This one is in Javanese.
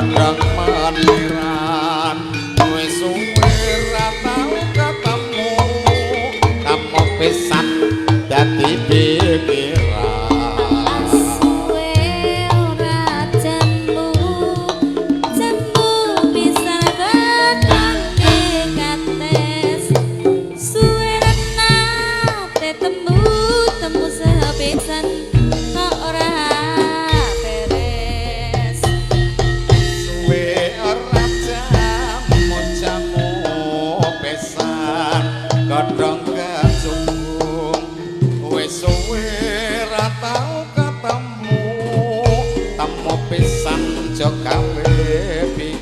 Godhong meniran. Wis suwe ra tau ketemu, temu pisan dadi pikiran. Suwe ora jemu, jemu pisan godhonge kates. Suwe ra nate temu, temu sepisan kok ora beres. Suwe ora jamu jamu pisan godhong kecubung. Wis suwe ra tau ketemu, temu pisan aja gawe bingung.